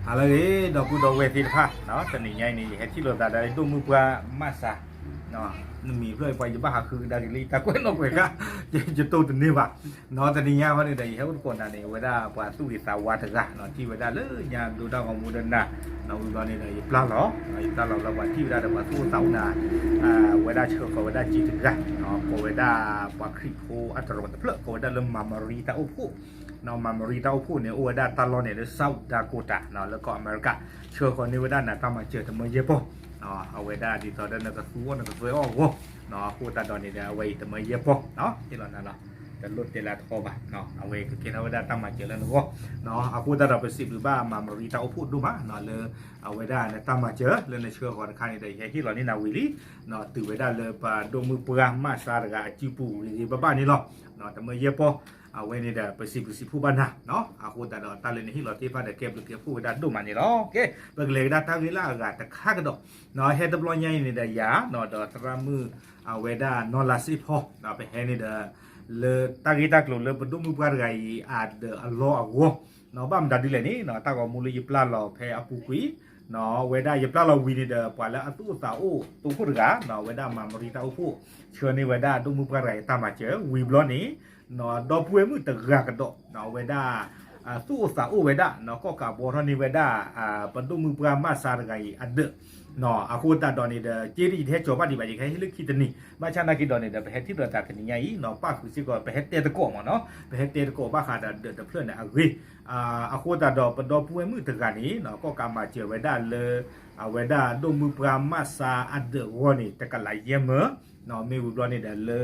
ဟါလၢအဂ့ၤ ဒီပုၢ်ဒီဝဲၢ်သ့ၣ်တဖၣ်, တနံၤညါအံၤန့ၣ် ယဟဲထံၣ်လိာ်သးဒီးဒိၣ်မုၢ်ပှၢ်မၢ်စါ, နမံၤဖျၢၣ်ပှၤယဘၣ်ဟးဃုကဒါက့ၤလၢယတၢ်ကွဲးနီၣ်ကွဲးဃါ, ယတိၢ်တန့ၢ်ဘၣ်. တနံၤညါဃီန့ၣ်ဒီး ယဟဲအိၣ်သကိးနၤန့ၣ် အဝဲဒၣ်ပှၤသူၣ်ဂ့ၤသးဝါတဂၤ ထံၣ်ဝဲဒၣ်လၢညါဒိတၢ်ဂီၤမူဒီးနၤ, ဝံၤဘျီန့ၣ်ဒီး ယပျၢ်လီၤ, ယပျၢ်လီၤဘျီပှၤထံၣ်ဝဲဒၣ်ဒီးပှၤသူၣ်အိၣ်သးအိၣ်နၤ, ဝဲဒၣ်ဆှၢဃီၤဝဲဒၣ်က့တဂၤ, ကိးဝဲဒၣ်ပှၤခရံာ်ဖိအတရီတဖျၢၣ် ကိးဝဲဒၣ်လၢမၤမရံတၢ်အိၣ်ဖှိၣ် မၤမရံတၢ်အိၣ်ဖှိၣ်န့ၣ် အိၣ်ဝဲဒၣ်တၢ်လီၢ်န့ၣ်လၢ South Dakota လၢကီၢ်အမဲရကၤ, ဆှၢဃီၤန့ၢ်ဝဲဒၣ်နၤတၢ်မၤစၢၤတမၢယဲၢ်ပီၢ်, အဝဲဒၣ်ဒ်သိးဒီးနကသူအီၣ်နကသွဲအီၣ်အဂီၢ်, အဃိသတးဒီးန့ၣ်ဒီး အဝဲအံၤတမၢယဲၢ်ပီၢ်, ဟ့ၣ်လီၤနၤလီၤ, တလိၣ်တဲလၢအထီဘၣ်, အဝဲကကဲထီၣ်ဝဲဒၣ်တၢ်မၤစၢၤလၢနဂီၢ်, အဃိသတးဒီးပစံးဘျုးဘၣ်မၤမရံတၢ်အိၣ်ဖှိၣ်ဒိၣ်မးလၢ အဝဲဒၣ်နတၢ်မၤစၢၤလၢနဆှၢဃီၤတခါန့ၣ်ဒီး ယဟဲဟ့ၣ်လီၤန့ၢ်နၤဝံၤလံ, တုၤဝဲဒၣ်လၢပဒိၣ်မုၢ်ပှၢ်မၢ်စါတဂၤအစုပူၤဂ့ၤဂ့ၤဘၣ်ဘၣ်န့ၣ်လီၤ. တမၢယဲၢ်ပီၢ်, အဝဲန့ၣ်ဒီး ပစံးဘျုးစံးဖှိၣ်ဘၣ်နၤ, အဃိသတးဒီးတၢ်လၢနဟ့ၣ်လီၤသ့ၣ်တဖၣ်ဒီးကဲဘျုးကဲဖှိၣ်ဝဲဒၣ်ဒိၣ်မးန့ၣ်လီၤ. ကဲ, ပကလဲၤကဒါတၢ်ဂ့ၢ်လၢအဂၤတခါကဒီး, ဟဲတဘျီညါအံၤန့ၣ်ဒီးယၤ ဒီးသရၣ်မုၣ် အဝဲဒၣ်နီၢ်လါစ့ဖီ, ပဟဲန့ၣ်ဒီး လၢတၢ်ဂ့ၢ်တၢ်ကျိၤလၢပဒိၣ်မုၢ်ပှၢ်တဂၤအံၤအဒၢးအလီၢ်အဂီၢ်, ဘၣ်မတၤဒ်လဲၣ်န့ၣ် တၢ်ဂီၤမူလၢယပျၢ်လီၤဖဲအပူၤကွံာ်, ဝဲဒၣ်ယပျၢ်လီၤဝံၤန့ၣ်ဒီး ပှၤလၢအသူၣ်အိၣ်သးအိၣ်တိခိၣ်တဂၤ, ဝဲဒၣ်မၤမရံတၢ်အိၣ်ဖှိၣ်, ဆှၢန့ၢ်ဝဲဒၣ်ဒိၣ်မုၢ်ပှၢ်တဂၤအံၤတၢ်မၤစၢၤ, ဝံၤဘျီန့ၣ် ဒီပုၢ်ဝဲၢ်မုၣ်တဂၤကဒီး, ဝဲဒၣ် သူၣ်အိၣ်သးအိၣ်ဝဲဒၣ်, ကိးကးဘှီထီၣ်န့ၢ်ဝဲဒၣ် ပဒိၣ်မုၢ်ပှၢ်မၢ်စါတဂၤအံၤအဒၢး, အဃိသတးဒီးန့ၣ်ဒီး က့ဒ်ယတဟဲကၠီၤဘၣ်ဒံးဘၣ် ယကဟဲဟ့ၣ်လၢခံတနံၤ, ဘၣ်ဆၣ်နာ်က့ဒီးန့ၣ်ဒီး ပဟဲထံၣ်လိာ်သးတနံၤညါအံၤ ပၣ်ဃုာ်စ့ၢ်ကီး ပဟဲတဲသကိးမ့ၢ်နီၤ, ပဟဲတဲသကိးဘၣ်ဃးဒီးဒၢးတဖျၢၣ်န့ၣ်အဂ့ၢ်, အဃိသတးဒီးပဒီပုၢ်ဝဲၢ်မုၣ်တဂၤန့ၣ် ကိးကးမၤစၢၤဝဲဒၣ်လၢ အဝဲဒၣ်ဒိၣ်မုၢ်ပှၢ်မၢ်စါအဒၢးအဂီၢ်န့ၣ် တကလးယဲၢ်မၢ, မ့ၢ်ဝံၤဘျီန့ၣ်ဒီးလၢ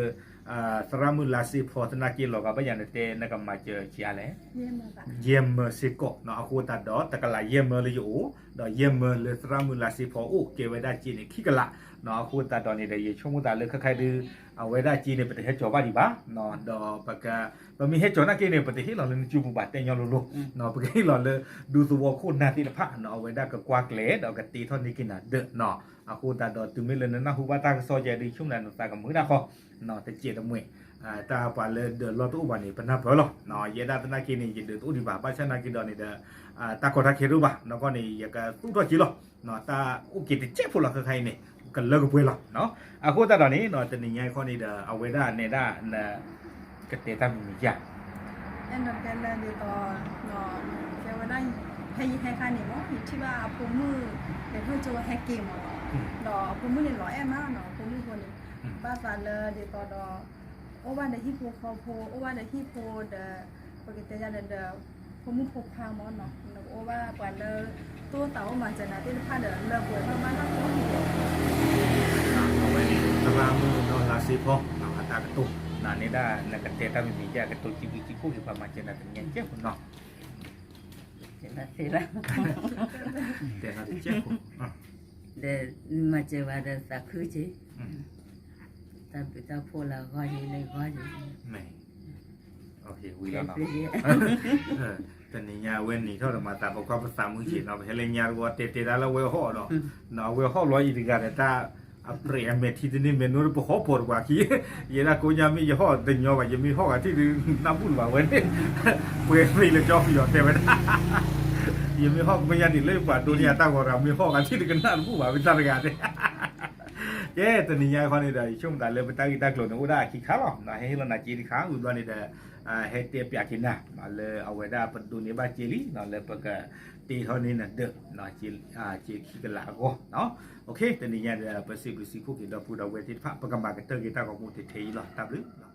သရၣ်မုၣ်လါစ့ဖီသနာ်က့လီၤဂာ်ဘၣ်ယၤနတဲနကမၤစၢၤဆံးအါလဲၣ်, ယဲၢ်မၢစ့ၢ်ကီး, အဃိသတးဒီးတကလးယဲၢ်မၢလၢယအိၣ်, ဒီးယဲၢ်မၢလၢသရၣ်မုၣ်လါစ့ဖီအိၣ်ကဲဝဲဒၣ်စ့န့ၣ် ခံကလး, အဃိသတးဒီးန့ၣ်ဒီး ယဆိကမိၣ်သးလၢခဲခါဒုး အဝဲဒၣ်စ့န့ၣ် ပတဟဲကၠီၤဘၣ်ဒံးဘၣ်, ဒီး ပမ့ၢ်ဟဲကၠီၤနာ်က့န့ၣ် ပတဟ့ၣ်လီၤလၢနစုပူၤဘၣ် တဲညီလိၤလိၤ, ပကဟ့ၣ်လီၤလၢ ဒူသဝီခိၣ်နၢ်သ့ၣ်တဖၣ် အဝဲဒၣ်ကကွၢ်ကျဲၤဒီးကတ့ထီၣ်န့ၢ်က့ၤနၤဒၢး, အဃိသတးဒီးတုၤမ့ၢ်လၢနနၢ်ဟူဘၣ်တၢ်ကစီၣ်ယဲဒုး ဆိကမိၣ်နသးကမုာ်တၢ်ဃီ, တစဲးတမှဲၤ, တၢ်ပှၤလၢဒၢးလီၢ်တအိၣ်ဘၣ်န့ၣ် ပနၢ်ပၢၢ်လီၤ, ယဲဒၣ်သနာ်က့န့ၣ် ယဒၢးတအိၣ်ဒံးဘၣ် ဘၣ်ဆၣ်နာ်က့ဒီးန့ၣ်ဒီး တၢ်ကီတၢ်ခဲတအိၣ်ဘၣ် နီၢ်ကီၢ်န့ၣ် ယကသူၣ်ထီၣ်က့ၤလီၤ, တၢ်အိၣ်က့ၤတစဲးဖိလီၤခဲခါအံၤန့ၣ် ကလၢကပှဲၤလီၤ, အဃိသတးဒီးန့ၣ် တနံၤညါအံၤခီန့ၣ်ဒီး အဝဲဒၣ်နဲဒၣ် ကတဲတၢ်မံၤမံၤယါ, အဲၣ်ဒိးတဲလၢဒ်သိး ကဲဝဲဒၣ် ဖဲယဟဲခါန့ၣ်မ့ၢ် ယထံၣ်ဘၣ်အဖိမုၣ် လဲၤထီၣ်ကၠိဟဲက့ၤမ့ၢ်နီၤ, ဒီးအဖိမုၣ်န့ၣ်လီၤအဲၣ်မးနီၤ အဖိမုၣ်ဖိန့ၣ် ဘၣ်သးလၢဒ်သိးဒီး အိၣ်ဘၣ်ဒီးဟံၣ်ဖိဃီဖိ အိၣ်ဘၣ်ဒီးဟံၣ်ဖိဒီး ပကတဲယါဒီး ဖိမုၣ်ဖိခွါမ့ၢ်နီၤ နကအိၣ်ဘၣ်ပှၤလၢ သူၣ်အိၣ်သးအိၣ်မၤစၢၤနၤသ့ၣ်တဖၣ်ဒီး လၢပှဲၤထီၣ်ဘၣ်နီၢ်ကီၢ်န့ၣ် အဝဲန့ၣ် သရၣ်မုၣ်နီၢ်လါစ့ဖီ အတၢ်ကတိၤ နန့ၣ်ဒၣ်နကတဲတၢ်မံၤမံၤယါ ကတိၤစံးဘျုးစံးဖှိၣ်က့ၤပှၤမၤစၢၤနၤတနံၤညါစဲးဖိနီၤ, တဲနၤတစဲးဖိ တဲနၤတစဲးဖိ ဒီးမၤစၢၤဝဲဒီးသးခုက့ၤ တၢ်ဘျုးတၢ်ဖှိၣ်လၢအဂီၢ်ယံၤလၢအဂီၢ်ယံၤ မ့ၢ် ဝံၤလီၤနီၤ, တနံၤညါအဝဲနံၤထီၣ်ဒီးမၤသးပကွၢ်ပသးမုၢ်က့ၤနီၤ ပဟဲလၢညါတဝီတဲတဲဒၣ်လၢဝဲဟီၣ်ဒီး အဝဲဟီၣ်လီၤအံၤတဂၤဒီးတၢ် အပြဲးအမဲာ်ထံတန့ၢ်မဲာ်နိဒီးပဟီၣ်ဖီၣ်တပှၤခံ ယဲဒၣ်ကိးညါမ့ၢ်ယဟီၣ်တညီဘၣ် ယမ့ၢ်ဟီၣ်ဂၤထံၣ်ဒီး နၢ်ဘူၣ်လၢၤဘၣ်ဝဲန့ၣ် ပှဲၤမ့ၢ်လၢကၠီဖံးအီၤတဲဝဲဒၣ် ယမ့ၢ်ဟီၣ်ကိးညါန့ၣ် လၢပှၤဒိးန့ၢ်အတၢ်ဂီၤတဂၤ မ့ၢ်ဟီၣ်ဂၤထံၣ်ဒီးကနၣ်တဘူၣ်ဘၣ်ဝဲတၢ်တဂၤန့ၣ် ကဲ တနံၤညါခီန့ၣ်ဒီး ယဆိကမိၣ်သးလၢပတၢ်ဂ့ၢ်တၢ်ကျိၤန့ၣ် အိၣ်ဒၣ်ခံခါလီၤ. ဟဲဟ့ၣ်လီၤနၤစ့တခါ ဝံၤဘျီန့ၣ်ဒီး ဟဲတဲပၠးက့ၤနၤ လၢအဝဲဒၣ်ပဒိးန့ၢ်ဘၣ်စ့လံ လၢပကတ့ထီၣ်န့ၢ်နဒၢး စ့ခံကလးအဂီၢ်. တနံၤညါဒီး ပစံးဘျုးစံးဖှိၣ်က့ၤဒီပုၢ်ဒီဝဲၢ်သ့ၣ်တဖၣ် ပကမၤကတၢၢ်က့ၤတၢ်ဂီၤမူတထံးအံၤလီၤ. တၢ်ဘျုး